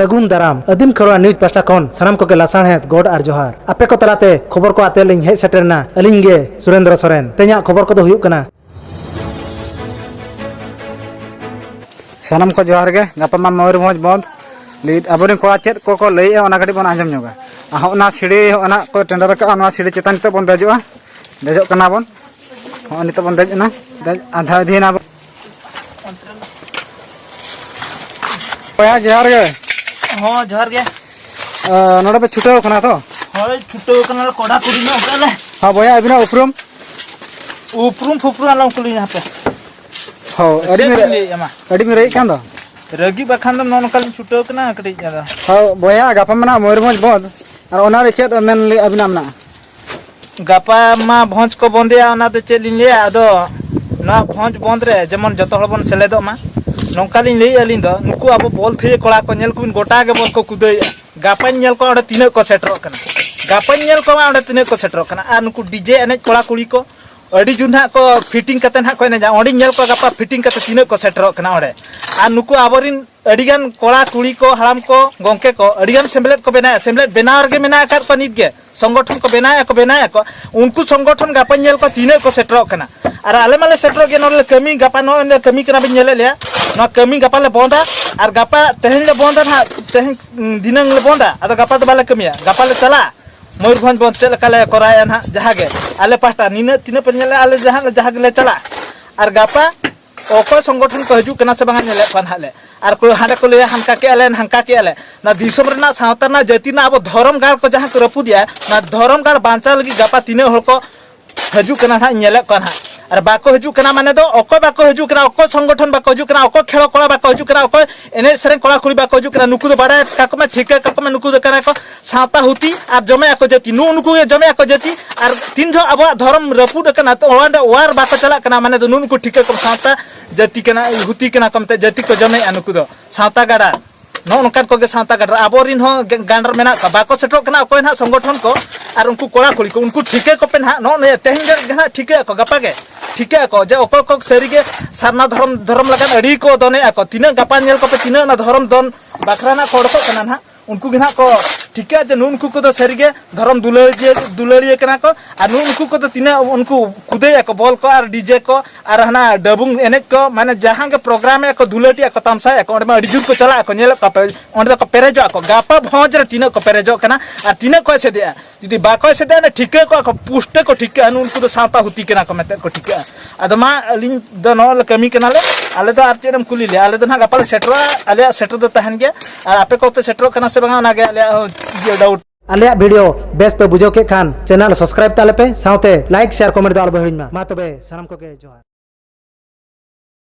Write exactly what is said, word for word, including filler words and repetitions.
ᱥᱟᱹᱜᱩᱱ ᱫᱟᱨᱟᱢ᱾ ᱟᱹᱫᱤᱢ ᱠᱷᱮᱨᱣᱟᱲ ᱱᱤᱭᱩᱡᱽ ᱯᱟᱦᱴᱟ ᱠᱷᱚᱱ ᱥᱟᱱᱟᱢ ᱠᱚᱜᱮ ᱞᱟᱥᱟᱲᱦᱮᱫ ᱜᱚᱰ ᱟᱨ ᱡᱚᱦᱟᱨ᱾ ᱟᱯᱮ ᱠᱚ ᱛᱟᱞᱟᱛᱮ ᱠᱷᱚᱵᱚᱨ ᱠᱚ ᱟᱛᱮ ᱞᱤᱧ ᱦᱮᱡ ᱥᱮᱴᱮᱨ ᱮᱱᱟ ᱟᱹᱞᱤᱧ ᱜᱮ ᱥᱩᱨᱮᱱᱫᱨᱚ ᱥᱚᱨᱮᱱ᱾ ᱛᱮᱦᱮᱧᱟᱜ ᱠᱷᱚᱵᱚᱨ ᱠᱚᱫᱚ ᱦᱩᱭᱩᱜ ᱠᱟᱱᱟ, ᱥᱟᱱᱟᱢ ᱠᱚ ᱡᱚᱦᱟᱨ ᱜᱮ᱾ ᱜᱟᱯᱟ ᱢᱟ ᱢᱚᱭᱩᱨᱵᱷᱚᱸᱡᱽ ᱵᱚᱱᱫᱷ᱾ ᱞᱟᱹᱭ, ᱟᱵᱚᱨᱮᱱ ᱠᱚᱲᱟ ᱪᱮᱫ ᱠᱚᱠᱚ ᱞᱟᱹᱭᱮᱜᱼᱟ, ᱚᱱᱟ ᱠᱟᱹᱴᱤᱡ ᱵᱚᱱ ᱟᱸᱡᱚᱢ ᱧᱚᱜᱟ᱾ ᱟᱨ ᱦᱚᱸ ᱚᱱᱟ ᱥᱤᱲᱤ, ᱦᱚᱸ ᱚᱱᱟ ᱠᱚ ᱴᱮᱸᱰᱟᱨ ᱟᱠᱟᱫᱼᱟ, ᱱᱚᱣᱟ ᱥᱤᱲᱤ ᱪᱮᱛᱟᱱ ᱱᱤᱛᱚᱜ ᱵᱚᱱ ᱫᱮᱡᱚᱜᱼᱟ᱾ ᱫᱮᱡᱚᱜ ᱠᱟᱱᱟ ᱵᱚᱱ᱾ ᱦᱚᱸ ᱱᱤᱛᱚᱜ ᱵᱚᱱ ᱫᱮᱡ ᱮᱱᱟ᱾ ᱫᱮᱡ ᱟᱫᱷᱟ ᱟᱫᱷᱤᱭᱮᱱᱟ ᱵᱚᱱ᱾ ᱵᱚᱭᱦᱟ ᱡᱚᱦᱟᱨ ᱜᱮ᱾ ᱦᱚᱸ, ᱡᱚᱦᱟᱨ ᱜᱮ᱾ ᱟᱸ, ᱱᱚᱰᱮ ᱯᱮ ᱪᱷᱩᱴᱟᱹᱣ ᱠᱟᱱᱟ ᱛᱚ? ᱦᱳᱭ, ᱪᱷᱩᱴᱟᱹᱣ ᱠᱟᱱᱟᱞᱮ, ᱠᱚᱲᱟ ᱠᱩᱲᱤ ᱧᱚᱜ ᱠᱟᱱᱟᱞᱮ᱾ ᱦᱮᱸ ᱵᱚᱭᱦᱟ, ᱟᱹᱵᱤᱱᱟᱜ ᱩᱯᱨᱩᱢ? ᱩᱯᱨᱩᱢ ᱯᱷᱩᱯᱨᱩᱢ ᱟᱞᱚᱢ ᱠᱩᱞᱤᱧᱟ ᱦᱟᱯᱮ᱾ ᱦᱳᱭ, ᱟᱹᱰᱤ ᱪᱮᱫ ᱢᱮ-, ᱵᱤᱱ ᱞᱟᱹᱭᱮᱫᱼᱟ ᱢᱟ? ᱟᱹᱰᱤ ᱵᱤᱱ ᱨᱟᱹᱜᱤᱜ ᱠᱟᱱ ᱫᱚ᱾ ᱨᱟᱹᱜᱤ ᱵᱟᱠᱷᱟᱱ ᱫᱚ ᱱᱚᱜᱼᱚ ᱱᱚᱝᱠᱟ ᱞᱤᱧ ᱪᱷᱩᱴᱟᱹᱣ ᱠᱟᱱᱟ ᱠᱟᱹᱴᱤᱡ ᱟᱫᱚ᱾ ᱦᱳᱭ ᱵᱚᱭᱦᱟ, ᱜᱟᱯᱟ ᱢᱮᱱᱟᱜᱼᱟ ᱢᱚᱭᱩᱨᱵᱷᱚᱸᱡᱽ ᱵᱚᱸᱫᱷ, ᱟᱨ ᱚᱱᱟᱨᱮ ᱪᱮᱫ ᱢᱮᱱ ᱞᱟᱹᱭ ᱟᱹᱵᱤᱱᱟᱜ ᱢᱮᱱᱟᱜᱼᱟ? ᱜᱟᱯᱟ ᱢᱟ ᱵᱷᱚᱸᱡᱽ ᱠᱚ ᱵᱚᱱᱫᱮᱜᱼᱟ, ᱚᱱᱟ ᱫᱚ ᱪᱮᱫ ᱞᱤᱧ ᱞᱟᱹᱭᱟ? ᱟᱫᱚ ᱱᱚᱣᱟ ᱵᱷᱚᱸᱡᱽ ᱵᱚᱱᱫᱽ ᱨᱮ ᱡᱮᱢᱚᱱ ᱡᱚᱛᱚ ᱦᱚᱲ ᱵᱚᱱ ᱥᱮᱞᱮᱫᱚᱜ ᱢᱟ, ᱱᱚᱝᱠᱟ ᱞᱤᱧ ᱞᱟᱹᱭᱮᱫᱼᱟ ᱟᱹᱞᱤᱧ ᱫᱚ᱾ ᱱᱩᱠᱩ ᱟᱵᱚ ᱵᱚᱞ ᱛᱷᱤᱭᱟᱹ ᱠᱚᱲᱟ ᱠᱚ ᱧᱮᱞ ᱠᱚᱵᱤᱱ, ᱜᱚᱴᱟ ᱜᱮ ᱵᱚᱞ ᱠᱚ ᱠᱩᱫᱟᱹᱭᱮᱫᱼᱟ᱾ ᱜᱟᱯᱟᱧ ᱧᱮᱞ ᱠᱚᱣᱟ ᱚᱸᱰᱮ ᱛᱤᱱᱟᱹᱜ ᱠᱚ ᱥᱮᱴᱮᱨᱚᱜ ᱠᱟᱱᱟ, ᱜᱟᱯᱟᱧ ᱧᱮᱞ ᱠᱚᱣᱟ ᱚᱸᱰᱮ ᱛᱤᱱᱟᱹᱜ ᱠᱚ ᱥᱮᱴᱮᱨᱚᱜ ᱠᱟᱱᱟ᱾ ᱟᱨ ᱱᱩᱠᱩ ᱰᱤᱡᱮ ᱮᱱᱮᱡ ᱠᱚᱲᱟ ᱠᱩᱲᱤ ᱠᱚ ᱟᱹᱰᱤ ᱡᱳᱨ ᱱᱟᱦᱟᱜ ᱠᱚ ᱯᱷᱤᱴᱤᱝ ᱠᱟᱛᱮ ᱱᱟᱦᱟᱜ ᱠᱚ ᱮᱱᱮᱡᱟ᱾ ᱚᱸᱰᱮᱧ ᱧᱮᱞ ᱠᱚᱣᱟ ᱜᱟᱯᱟ ᱯᱷᱤᱴᱤᱝ ᱠᱟᱛᱮ ᱛᱤᱱᱟᱹᱜ ᱠᱚ ᱥᱮᱴᱮᱨᱚᱜ ᱠᱟᱱᱟ ᱚᱸᱰᱮ᱾ ᱟᱨ ᱱᱩᱠᱩ ᱟᱵᱚᱨᱤᱱ ᱟᱹᱰᱤᱜᱟᱱ ᱠᱚᱲᱟ, ᱠᱩᱲᱤ ᱠᱚ, ᱦᱟᱲᱟᱢ ᱠᱚ, ᱜᱚᱢᱠᱮ ᱠᱚ, ᱟᱹᱰᱤᱜᱟᱱ ᱥᱮᱢᱞᱮᱫ ᱠᱚ ᱵᱮᱱᱟᱣᱮᱫᱼᱟ, ᱥᱮᱢᱞᱮᱫ ᱵᱮᱱᱟᱣ ᱨᱮᱜᱮ ᱢᱮᱱᱟᱜ ᱟᱠᱟᱫ ᱠᱚᱣᱟ ᱱᱤᱛ ᱜᱮ᱾ ᱥᱚᱝᱜᱚᱴᱷᱚᱱ ᱠᱚ ᱵᱮᱱᱟᱣᱮᱫᱼᱟ ᱠᱚ, ᱵᱮᱱᱟᱣᱮᱫᱼᱟ ᱠᱚ᱾ ᱩᱱᱠᱩ ᱥᱚᱝᱜᱚᱴᱷᱚᱱ ᱜᱟᱯᱟᱧ ᱧᱮᱞ ᱠᱚᱣᱟ ᱛᱤᱱᱟᱹᱜ ᱠᱚ ᱥᱮᱴᱮᱨᱚᱜ ᱠᱟᱱᱟ᱾ ᱟᱨ ᱟᱞᱮ ᱢᱟᱞᱮ ᱥᱮᱴᱮᱨᱚᱜ ᱜᱮ, ᱱᱚᱰᱮ ᱞᱮ ᱠᱟᱹᱢᱤ, ᱜᱟᱯᱟ ᱱᱚᱜᱼᱚᱭ ᱞᱮ ᱠᱟᱹᱢᱤ ᱠᱟᱱᱟ, ᱵᱤᱱ ᱧᱮᱞᱮᱫ ᱞᱮᱭᱟ᱾ ᱱᱚᱣᱟ ᱠᱟᱹᱢᱤ ᱜᱟᱯᱟ ᱞᱮ ᱵᱚᱱᱫᱟ, ᱟᱨ ᱜᱟᱯᱟ ᱛᱮᱦᱮᱧ ᱞᱮ ᱵᱚᱱᱫᱟ ᱱᱟᱦᱟᱜ, ᱛᱮᱦᱮᱧ, ᱩᱸ, ᱫᱷᱤᱱᱟᱹᱝ ᱞᱮ ᱵᱚᱱᱫᱟ, ᱟᱫᱚ ᱜᱟᱯᱟ ᱫᱚ ᱵᱟᱞᱮ ᱠᱟᱹᱢᱤᱭᱟ, ᱜᱟᱯᱟ ᱞᱮ ᱪᱟᱞᱟᱜᱼᱟ᱾ ᱢᱚᱭᱩᱨᱵᱷᱚᱸᱡᱽ ᱵᱚᱱᱫᱷ ᱪᱮᱫ ᱞᱮᱠᱟ ᱞᱮ ᱠᱚᱨᱟᱣᱮᱫᱼᱟ ᱱᱟᱦᱟᱜ, ᱡᱟᱦᱟᱸ ᱜᱮ ᱟᱞᱮ ᱯᱟᱦᱴᱟ ᱱᱤᱱᱟᱹᱜ ᱛᱤᱱᱟᱹᱜ ᱯᱮ ᱧᱮᱞᱮᱫᱼᱟ, ᱟᱞᱮ ᱡᱟᱦᱟᱸ ᱞᱮ, ᱡᱟᱦᱟᱸ ᱜᱮᱞᱮ ᱪᱟᱞᱟᱜᱼᱟ᱾ ᱟᱨ ᱜᱟᱯᱟ ᱚᱠᱚᱭ ᱥᱚᱝᱜᱚᱴᱷᱚᱱ ᱠᱚ ᱦᱤᱡᱩᱜ ᱠᱟᱱᱟ ᱥᱮ ᱵᱟᱝᱟ, ᱧᱮᱞᱮᱫ ᱠᱚᱣᱟ ᱱᱟᱦᱟᱜ ᱞᱮ᱾ ᱟᱨ ᱠᱚ ᱦᱟᱸᱰᱮ ᱠᱚ ᱞᱟᱹᱭᱟ, ᱦᱟᱱᱠᱟ ᱠᱮᱜᱼᱟ ᱞᱮ, ᱦᱟᱱᱠᱟ ᱠᱮᱜᱼᱟ ᱞᱮ᱾ ᱚᱱᱟ ᱫᱤᱥᱚᱢ ᱨᱮᱱᱟᱜ, ᱥᱟᱶᱛᱟ ᱨᱮᱱᱟᱜ, ᱡᱟᱹᱛᱤ ᱨᱮᱱᱟᱜ ᱟᱵᱚ ᱫᱷᱚᱨᱚᱢ ᱜᱟᱲ ᱠᱚ ᱡᱟᱦᱟᱸ ᱠᱚ ᱨᱟᱹᱯᱩᱫᱮᱜᱼᱟ, ᱚᱱᱟ ᱫᱷᱚᱨᱚᱢ ᱜᱟᱲ ᱵᱟᱧᱪᱟᱣ ᱞᱟᱹᱜᱤᱫ ᱜᱟᱯᱟ ᱛᱤᱱᱟᱹᱜ ᱦᱚᱲ ᱠᱚ ᱦᱤᱡᱩᱜ ᱠᱟᱱᱟ ᱱᱟᱦᱟᱜ, ᱧᱮᱞᱮᱫ ᱠᱚᱣᱟ ᱱᱟᱦᱟᱜ᱾ ᱟᱨ ᱵᱟᱠᱚ ᱦᱤᱡᱩᱜ ᱠᱟᱱᱟ ᱢᱟᱱᱮ ᱫᱚ, ᱚᱠᱚᱭ ᱵᱟᱠᱚ ᱦᱤᱡᱩᱜ ᱠᱟᱱᱟ, ᱚᱠᱚᱭ ᱥᱚᱝᱜᱚᱴᱷᱚᱱ ᱵᱟᱠᱚ ᱦᱤᱡᱩᱜ ᱠᱟᱱᱟ, ᱚᱠᱚᱭ ᱠᱷᱮᱲᱚ ᱠᱚᱲᱟ ᱵᱟᱠᱚ ᱦᱤᱡᱩᱜ ᱠᱟᱱᱟ, ᱚᱠᱚᱭ ᱮᱱᱮᱡ ᱥᱮᱨᱮᱧ ᱠᱚᱲᱟ ᱠᱩᱲᱤ ᱵᱟᱠᱚ ᱦᱤᱡᱩᱜ ᱠᱟᱱᱟ, ᱱᱩᱠᱩ ᱫᱚ ᱵᱟᱲᱟᱭ ᱠᱟᱠᱚ ᱢᱮ, ᱴᱷᱤᱠᱟᱹ ᱠᱟᱠᱚ ᱢᱮ, ᱱᱩᱠᱩ ᱫᱚ ᱠᱟᱱᱟ ᱠᱚ ᱥᱟᱶᱛᱟ ᱦᱩᱛᱤ ᱟᱨ ᱡᱚᱢᱮ ᱟᱠᱚ ᱡᱟᱹᱛᱤ, ᱱᱩᱜᱼᱩ ᱱᱩᱠᱩ ᱜᱮ ᱡᱚᱢᱮ ᱟᱠᱚ ᱡᱟᱹᱛᱤ᱾ ᱟᱨ ᱛᱤᱱ ᱡᱚᱦᱚᱜ ᱟᱵᱚᱣᱟᱜ ᱫᱷᱚᱨᱚᱢ ᱨᱟᱹᱯᱩᱫ ᱟᱠᱟᱱᱟ, ᱛᱚ ᱚᱸᱰᱮ ᱚᱣᱟᱨ ᱵᱟᱠᱚ ᱪᱟᱞᱟᱜ ᱠᱟᱱᱟ, ᱢᱟᱱᱮ ᱫᱚ ᱱᱩᱜᱼᱩ ᱱᱩᱠᱩ ᱴᱷᱤᱠᱟᱹ ᱠᱚ ᱥᱟᱶᱛᱟ ᱡᱟᱹᱛᱤ ᱠᱟᱱᱟ, ᱦᱩᱛᱤ ᱠᱟᱱᱟ ᱠᱚ ᱢᱮᱱᱛᱮ, ᱡᱟᱹᱛᱤ ᱠᱚ ᱡᱚᱢᱮᱜᱼᱟ ᱱᱩᱠᱩ ᱫᱚ ᱥᱟᱶᱛᱟ ᱜᱟᱲᱟ᱾ ᱱᱚᱜᱼᱚ ᱱᱚᱝᱠᱟᱱ ᱠᱚᱜᱮ ᱥᱟᱶᱛᱟ ᱜᱟᱰᱨᱟ, ᱟᱵᱚᱨᱤᱱ ᱦᱚᱸ ᱜᱮ-, ᱜᱟᱱᱰᱟᱨ ᱢᱮᱱᱟᱜ ᱠᱚᱣᱟ, ᱵᱟᱠᱚ ᱥᱮᱴᱮᱨᱚᱜ ᱠᱟᱱᱟ ᱚᱠᱚᱭ ᱱᱟᱦᱟᱜ ᱥᱚᱝᱜᱚᱴᱷᱚᱱ ᱠᱚ᱾ ᱟᱨ ᱩᱱᱠᱩ ᱠᱚᱲᱟ ᱠᱩᱲᱤ ᱠᱚ, ᱩᱱᱠᱩ ᱴᱷᱤᱠᱟᱹ ᱠᱚᱯᱮ ᱱᱟᱦᱟᱜ, ᱱᱚᱜᱼᱚ ᱱᱤᱭᱟᱹ ᱛᱮᱦᱮᱧ ᱜᱮ ᱱᱟᱦᱟᱜ ᱴᱷᱤᱠᱟᱹ ᱟᱠᱚ, ᱜᱟᱯᱟ ᱜᱮ ᱴᱷᱤᱠᱟᱹ ᱟᱠᱚ ᱡᱮ ᱚᱠᱚᱭ ᱠᱚ ᱥᱟᱹᱨᱤᱜᱮ ᱥᱟᱨᱱᱟ ᱫᱷᱚᱨᱚᱢ, ᱫᱷᱚᱨᱚᱢ ᱞᱟᱹᱜᱤᱫ ᱟᱹᱰᱤ ᱠᱚ ᱫᱚᱱᱮᱜᱼᱟ ᱠᱚ, ᱛᱤᱱᱟᱹᱜ ᱜᱟᱯᱟ ᱧᱮᱞ ᱠᱚᱯᱮ, ᱛᱤᱱᱟᱹᱜ ᱚᱱᱟ ᱫᱷᱚᱨᱚᱢ ᱫᱚᱱ ᱵᱟᱠᱷᱨᱟ ᱱᱟᱜ ᱠᱚ ᱚᱰᱚᱠᱚᱜ ᱠᱟᱱᱟ ᱱᱟᱦᱟᱜ, ᱩᱱᱠᱩ ᱜᱮ ᱱᱟᱦᱟᱜ ᱠᱚ ᱴᱷᱤᱠᱟᱹᱭᱟ ᱡᱮ ᱱᱩᱜᱼᱩ ᱱᱩᱠᱩ ᱠᱚᱫᱚ ᱥᱟᱹᱨᱤᱜᱮ ᱫᱷᱚᱨᱚᱢ ᱫᱩᱞᱟᱹᱲᱤᱭᱟᱹ, ᱫᱩᱞᱟᱹᱲᱤᱭᱟᱹ ᱠᱟᱱᱟ ᱠᱚ, ᱟᱨ ᱱᱩᱜᱼᱩ ᱱᱩᱠᱩ ᱠᱚᱫᱚ ᱛᱤᱱᱟᱹᱜ ᱩᱱᱠᱩ ᱠᱷᱩᱫᱟᱹᱭ ᱟᱠᱚ, ᱵᱚᱞ ᱠᱚ ᱟᱨ ᱰᱤᱡᱮ ᱠᱚ ᱟᱨ ᱦᱟᱱᱟ ᱰᱟᱹᱵᱩᱝ ᱮᱱᱮᱡ ᱠᱚ, ᱢᱟᱱᱮ ᱡᱟᱦᱟᱸ ᱜᱮ ᱯᱨᱳᱜᱨᱟᱢ ᱮᱫ ᱠᱚ, ᱫᱩᱞᱟᱹᱴᱤ ᱟᱠᱚ, ᱛᱟᱢᱥᱟᱭ ᱟᱠᱚ, ᱚᱸᱰᱮ ᱢᱟ ᱟᱹᱰᱤ ᱡᱳᱨ ᱠᱚ ᱪᱟᱞᱟᱜ ᱟᱠᱚ, ᱧᱮᱞᱮᱫ ᱠᱚᱣᱟ ᱯᱮ, ᱚᱸᱰᱮ ᱫᱚᱠᱚ ᱯᱮᱨᱮᱡᱚᱜ ᱟᱠᱚ᱾ ᱜᱟᱯᱟ ᱵᱷᱚᱸᱡᱽ ᱨᱮ ᱛᱤᱱᱟᱹᱜ ᱠᱚ ᱯᱮᱨᱮᱡᱚᱜ ᱠᱟᱱᱟ ᱟᱨ ᱛᱤᱱᱟᱹᱜ ᱠᱚ ᱮᱥᱮᱫᱮᱜᱼᱟ, ᱡᱩᱫᱤ ᱵᱟᱠᱚ ᱮᱥᱮᱫᱮᱜᱼᱟ, ᱚᱱᱟ ᱴᱷᱤᱠᱟᱹ ᱠᱚᱣᱟ ᱠᱚ, ᱯᱩᱥᱴᱟᱹ ᱠᱚ ᱴᱷᱤᱠᱟᱹᱜᱼᱟ, ᱱᱩᱜᱼᱩ ᱱᱩᱠᱩ ᱫᱚ ᱥᱟᱶᱛᱟ ᱦᱩᱛᱤ ᱠᱟᱱᱟ ᱠᱚ ᱢᱮᱱᱛᱮ ᱠᱚ ᱴᱷᱤᱠᱟᱹᱜᱼᱟ᱾ ᱟᱫᱚ ᱢᱟ, ᱟᱹᱞᱤᱧ ᱫᱚ ᱱᱚᱜᱼᱚ ᱞᱮ ᱠᱟᱹᱢᱤ ᱠᱟᱱᱟᱞᱮ, ᱟᱞᱮ ᱫᱚ ᱟᱨ ᱪᱮᱫ ᱮᱢ ᱠᱩᱞᱤ ᱞᱮᱭᱟ, ᱟᱞᱮ ᱫᱚ ᱱᱟᱦᱟᱜ ᱜᱟᱯᱟ ᱞᱮ ᱥᱮᱴᱮᱨᱚᱜᱼᱟ, ᱟᱞᱮᱭᱟᱜ ᱥᱮᱴᱮᱨ ᱫᱚ ᱛᱟᱦᱮᱱ ᱜᱮᱭᱟ᱾ ᱟᱨ ᱟᱯᱮ ᱠᱚᱯᱮ ᱥᱮᱴᱮᱨᱚᱜ ᱠᱟᱱᱟ ᱥᱮ ᱵᱟᱝᱟ, ᱚᱱᱟᱜᱮ ᱟᱞᱮᱭᱟᱜ ᱦᱚᱸ ᱤᱭᱟᱹ ᱰᱟᱣᱩᱴ᱾ ᱟᱞᱮᱭᱟᱜ ᱵᱷᱤᱰᱤᱭᱳ ᱵᱮᱥ ᱯᱮ ᱵᱩᱡᱷᱟᱹᱣ ᱠᱮᱫ ᱠᱷᱟᱱ ᱪᱮᱱᱮᱞ ᱥᱟᱵᱥᱠᱨᱟᱭᱤᱵ ᱛᱟᱞᱮ ᱯᱮ, ᱥᱟᱶᱛᱮ ᱞᱟᱭᱤᱠ, ᱥᱮᱭᱟᱨ, ᱠᱚᱢᱮᱱᱴ ᱫᱚ ᱟᱞᱚ ᱯᱮ ᱦᱤᱲᱤᱧ ᱢᱟ᱾ ᱢᱟ ᱛᱚᱵᱮ ᱥᱟᱱᱟᱢ ᱠᱚᱜᱮ ᱡᱚᱦᱟᱨ᱾